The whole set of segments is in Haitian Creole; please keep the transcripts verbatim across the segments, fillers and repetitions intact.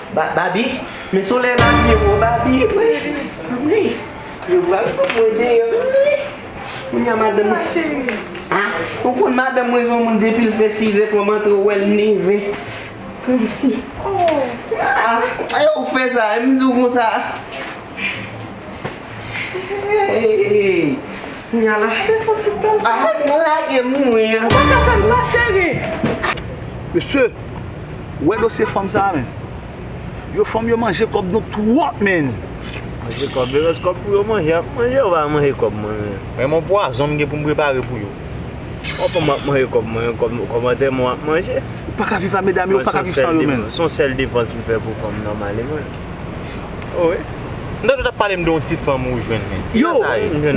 Ba- Babi, men solèy la byen wo, Babi. Wi, wi. Yo pral fout mwen deyò. Kounye a madanm mwen. Ah, ou konn madanm mwen se yon moun depi l fè sizè fò m antre w wè l neve. Kòmsi. Ah, ayo ou fè sa, m di w konsa. Hey, hey, hey. Kounye a la. Ah, lage m wi. Ou pa ka fè m sa, cheri. Mesye, ou wè dosye fanm sa a, men. Yo fanm yo manje kòb nou twòp, men. Manje kòb, yo rès kòb pou yo manje, y ap manje, yo pa manje kòb mwen, men. Men mon pwazon m gen pou m prepare pou yo. Ou pa m ap manje kòb mwen, kòb, kòb antèman w ap manje. Ou pa ka viv a medam yo, ou pa ka viv san yo, men. Se yon sèl depans m fè pou fanm nòmal, e mwen. Oh, wi. M tande w t ap pale m de yon ti fanm ou jwenn, men. Yo,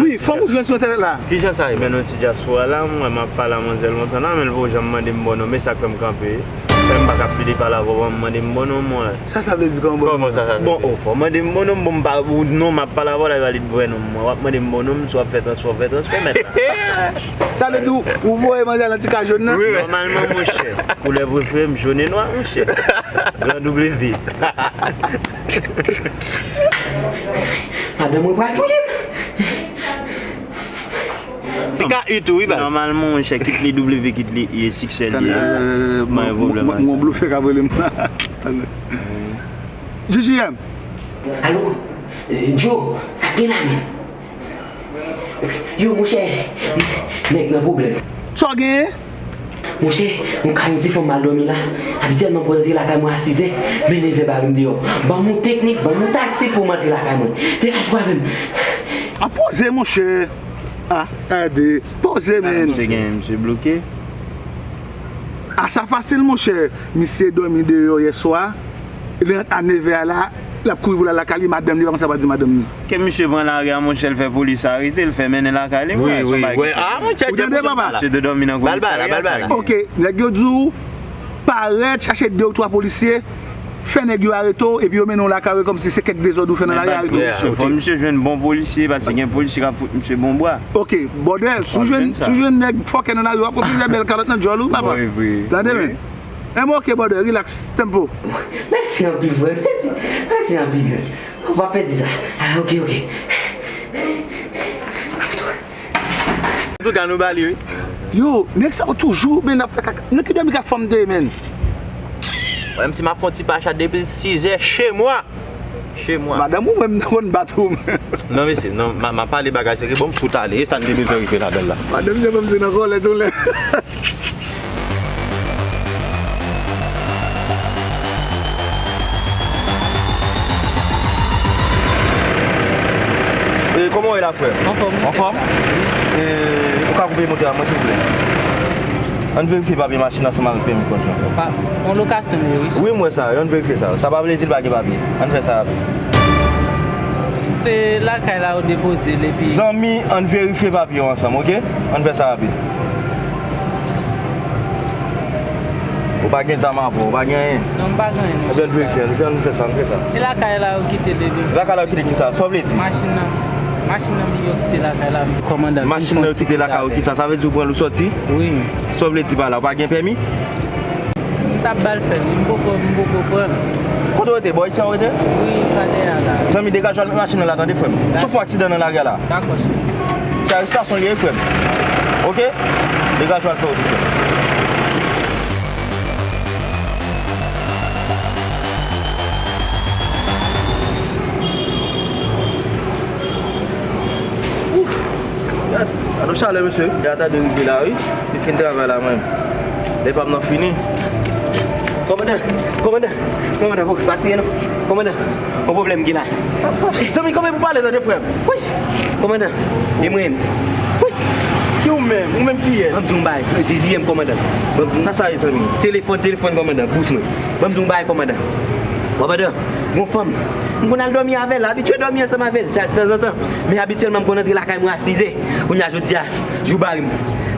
wi, fanm ou jwenn sou entènèt la. Kijan sa ye? Men yon ti dyaspora la, mwen, m ap pale a manzè lontan la, men l poko janm mande m bon non, men sa k fè m kanpe. Fè m pa ka pile pale avè w, mande m bon non, mwen. Sa sa vle di kòman bon non? Kòman sa sa vle di? Bon, o, fò w mande m bon non, bon, m pa, ou non, m ap pale avè w la, epi w pale vrè non mwen. W ap mande m bon non, si w ap fè transfè, w fè transfè, mèt la. Sa vle di ou, ou voye manzè nan ti ka jòn nan? Wi, wi. Nòmalman, monchè, koulè prefere m, jòn e nwa, monchè. Gran W. Madanm mwen pral touye m. Li ka I tou, wi, baz. Nòmalman, monchè, kit li W, kit li I, e siksè li ye. Pa gen pwoblèm ak sa. Yon blofè k ap rele m la. Tande. J J M. Alo, eh, Joe, sa k gen la, men? Yo, monchè, nèg nan pwoblèm. Sa w genyen? Monchè, m ka yon ti fanm m al dòmi la. Abityèlman, m konn antre lakay mwen a sizè, men nevè bare m deyò. Ban m yon teknik, ban m yon taktik pou m antre lakay mwen. Te ka jwe avè m. A poze, monchè. Ah, gade. Poze, men. Misye gen, misye bloke. A sa fasil, monchè. Misye dòmi deyò yèswa. Li ant a nevè a la, l ap kouri pou l al lakay li, madanm li pa konn sa pral di madanm li. Ke misye pran lari a, monchè, l fè polis arete l, fè mennen lakay li, wi, wi, wi. Ah, monchè, ou tande, papa? Misye te dòmi nan komisarya, sa gen. Ok, nèg yo di w parèt, chache de ou twa polisye, fè nèg yo arete w, epi yo mennen w lakay ou, kòmsi se kèk dezòd ou fè nan lari, arete w, misye. Fò misye jwenn bon polisye, paske gen polisye k ap fout misye bon bwa. Ok, brother, si w jwenn, si w jwenn nèg fòkè nan lari, w ap pran plizyè bèl kalòt nan djòl ou, papa. Wi, wi. Tande, men. Enben, ok, brother, relax, tempo. Mèsi anpil, frè. Mèsi, mèsi anpil. Ou pa pèdi sa. Ah, ok, ok. Antouka, nou ba li, wi. Yo, nèg sa yo toujou, men, ap fè kaka. Nan ki dòmi k ap fanm de, men? Menm si m ap fè yon ti pacha depi l sizè, chez moi. Chez moi. Madanm ou menm, nan konn bat ou menm. Non, mesye, non, m a, m a pale bagay serye, bon, m fout ale. E sa n te bezwen rive ladan l la. Madanm, se menm, se nan kòlè tou lè. E, kòman w ye la, frè? Anfòm. Anfòm? E, ou ka koupe motè a mwen, silvouplè? Ann verifye papye machin ansanm avèk pèmi kondwi an, frè. Pa, yon lokasyon li ye, wi. Wi, m wè sa, ann verifye sa. Sa pa vle di l pa gen papye. Ann fè sa rapid. Se lakay la yo depoze l, epi zanmi, ann verifye papye yo ansanm, oke? Ann fè sa rapid. Ou pa gen zam avè w, ou pa gen anyen. Non, m pa gen anyen, non. Ebyen, ann verifye, ann fè, ann fè sa, ann fè sa. E lakay la yo kite l, epi lakay la yo kite kisa? Sa w vle di? Machin nan. Machin nan yo kite lakay la. Kòmandan, machin nan yo kite lakay ou, kisa? Sa vle di ou pran l ou sòti? Wi. Sa w vle di pa la, ou pa gen pèmi? M t ap ba l fè l, m poko, m poko pran l. Kote w rete? Bò isi a w rete? Wi, pa dèyè a la. Zanmi, degaje w al met machin nan la, tande, frè m. Dakò. Sof yon aksidan nan lari a la. Dakò, chèf. Se arestasyon li ye, frè m. Oke? Degaje w al fè wout ou, frè m. Ouf! Gad, gad yon chalè, mesye. Gad, ta dwe rive la, wi. Li fin travay la, mwen. Lè pa m nan fini. Kòmandan, kòmandan, kòmandan, pa tire non. Kòmandan, yon pwoblèm gen la. Sa, sa, zanmi, kòman pou pale, tande, frè m? Wi, kòmandan, e mwen menm. Wi. Ki ou menm? Ou menm kiyès? Ban m di w yon bagay, J J M, kòmandan. Sa sa ye, zanmi? Telefòn, telefòn, kòmandan, bous mwen. Ban m di w yon bagay, kòmandan. Kòmandan, gon fanm. M konn al dòmi avè l, abitye dòmi ansanm avè l, tanzantan. Men abityèlman, m konn antre lakay mwen a sizè. Kounye a, jodi a, jou bare m.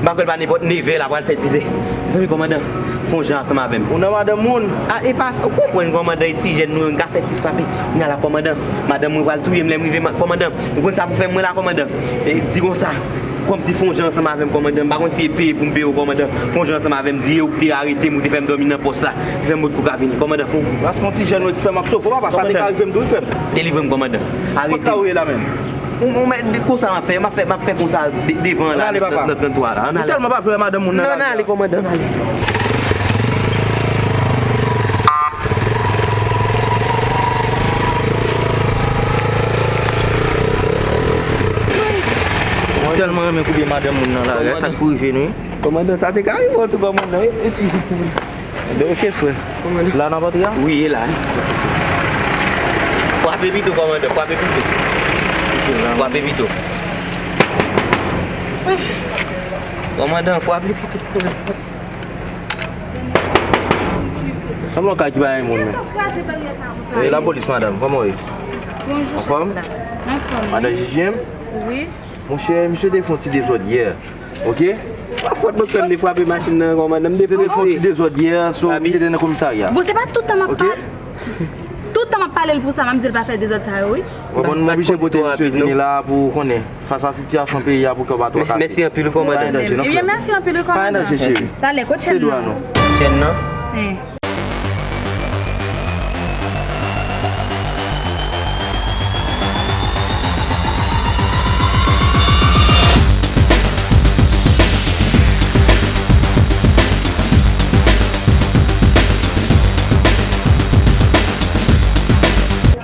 M pa kwè l pa nenpòt nevè la pral fè dizè. Mezanmi, kòmandan, Fè yon jan ansanm avè m. Ou nan madanm moun? A, e pa sa, ou konprann, kòmandan, e ti jèn nou yo, n ka fè ti frape. Kounye a la, kòmandan, madanm mwen pral touye m lè m rive, ma-, kòmandan. Ou konn sa pou fè m mwen la, kòmandan? E, di konsa, kòmsi fè yon jan ansanm avè m, kòmandan. M pa konn si e peye pou m peye w, kòmandan. Fè yon jan ansanm avè m, di e ou ki te arete m, ou te fè m dòmi nan pòs la. Fè m mot kou ka vini, kòmandan, fè yon... Paske yon ti jèn ou te fè m ap soufri, papa, sa te ka rive m tou, frè m. Delivre m, kòmandan. Arete m. Kot sa ou ye la menm? Ou, ou mèt di konsa m ap fè, m ap fè, m ap fè konsa de-, devan la, nan, nan, nan tranntwa la. Ann ale. Ou tèlman pa vle wè madanm moun nan la. Ann ale, kòmandan, ann ale. Mwen tèlman renmen koube madanm moun nan la, gade sa k pou rive nou. Kòmandan, sa te ka rive w tou, kòmandan, wi. E ti... Enben, ok, frè. Kòmandan. La n ap antre a? Wi, e la. Frape pito, kòmandan, frape pito. Frape pito. Kòmandan, frape pito. Sanble yon kay ki pa gen moun, men. Kèsa w kraze baryè sa a konsa? E lapolis, madanm, kòman w ye? Bonjou, chèf la. Anfòm? Anfòm, wi. Madanm J J M? Wi. Monchè, misye te fè yon ti dezòd yè, ok? Pa fòt mwen k fè m te frape machin nan, kòmandan, m te panse. Misye te fè yon ti dezòd yè, so, misye te nan komisarya. Bon, se pa tout tan m ap pale. Tout tan m ap pale l pou sa, m ap di l pa fè dezòd sa yo, wi. Bon, m oblije pote misye vini la pou konnen, fas a sitiyasyon peyi a, pou kè w pa twò kase. Mèsi anpil, wi, kòmandan. Ebyen, mèsi anpil, wi, kòmandan. Pa gen danje, cheri. Talè, kot chèn nan? Chèn nan?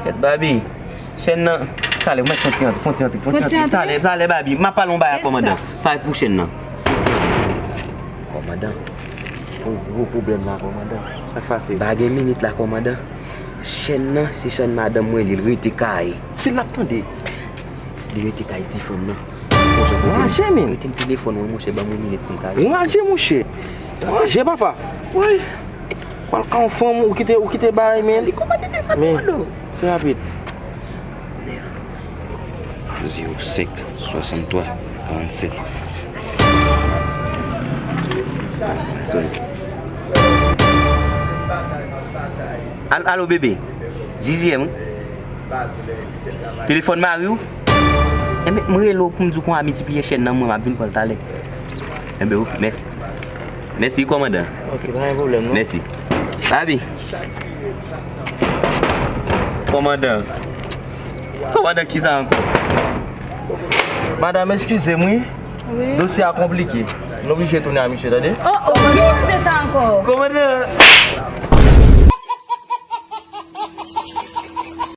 Kèt, Babi. Chèn nan, talè, mwen fè ti antre, fè ti antre, fè ti antre. Talè, talè, Babi, m ap pale yon bagay ak kòmandan. Pale pou chèn nan. Kòmandan, yon gwo pwoblèm la, kòmandan. Sa k pase? Pa gen minit la, kòmandan. Chèn nan, se chèn madanm mwen, li rete kay. Si l ap tande. Li rete kay ti fanm nan. Anraje, men. Rete m telefòn mwen, monchè, ban mwen minit pou m ka... Anraje, monchè. Anraje, papa. Woy. Pral ka yon fanm, ou kite, ou kite bagay, men. Li kòmande desann mwen do. Fè rapid. Nèf. Zewo senk, swasanntwa, karannsèt. Sonn. Al-, alo, bebe. J J M, wi. Telefòn mari w? Enben, m rele w pou m di w konsa miltipliye chèn nan, mwen, m ap vin pran l talè. Enben, ok, mèsi. Mèsi, kòmandan. Ok, pa gen pwoblèm, non. Mèsi. Babi. Kòmandan. Kòmandan, kisa ankò? Madanm, eskize m, wi. Wi. Dosye a konplike. Nou oblije tounen a misye, tande? Oh, oh, ki dosye sa ankò? Kòmandan.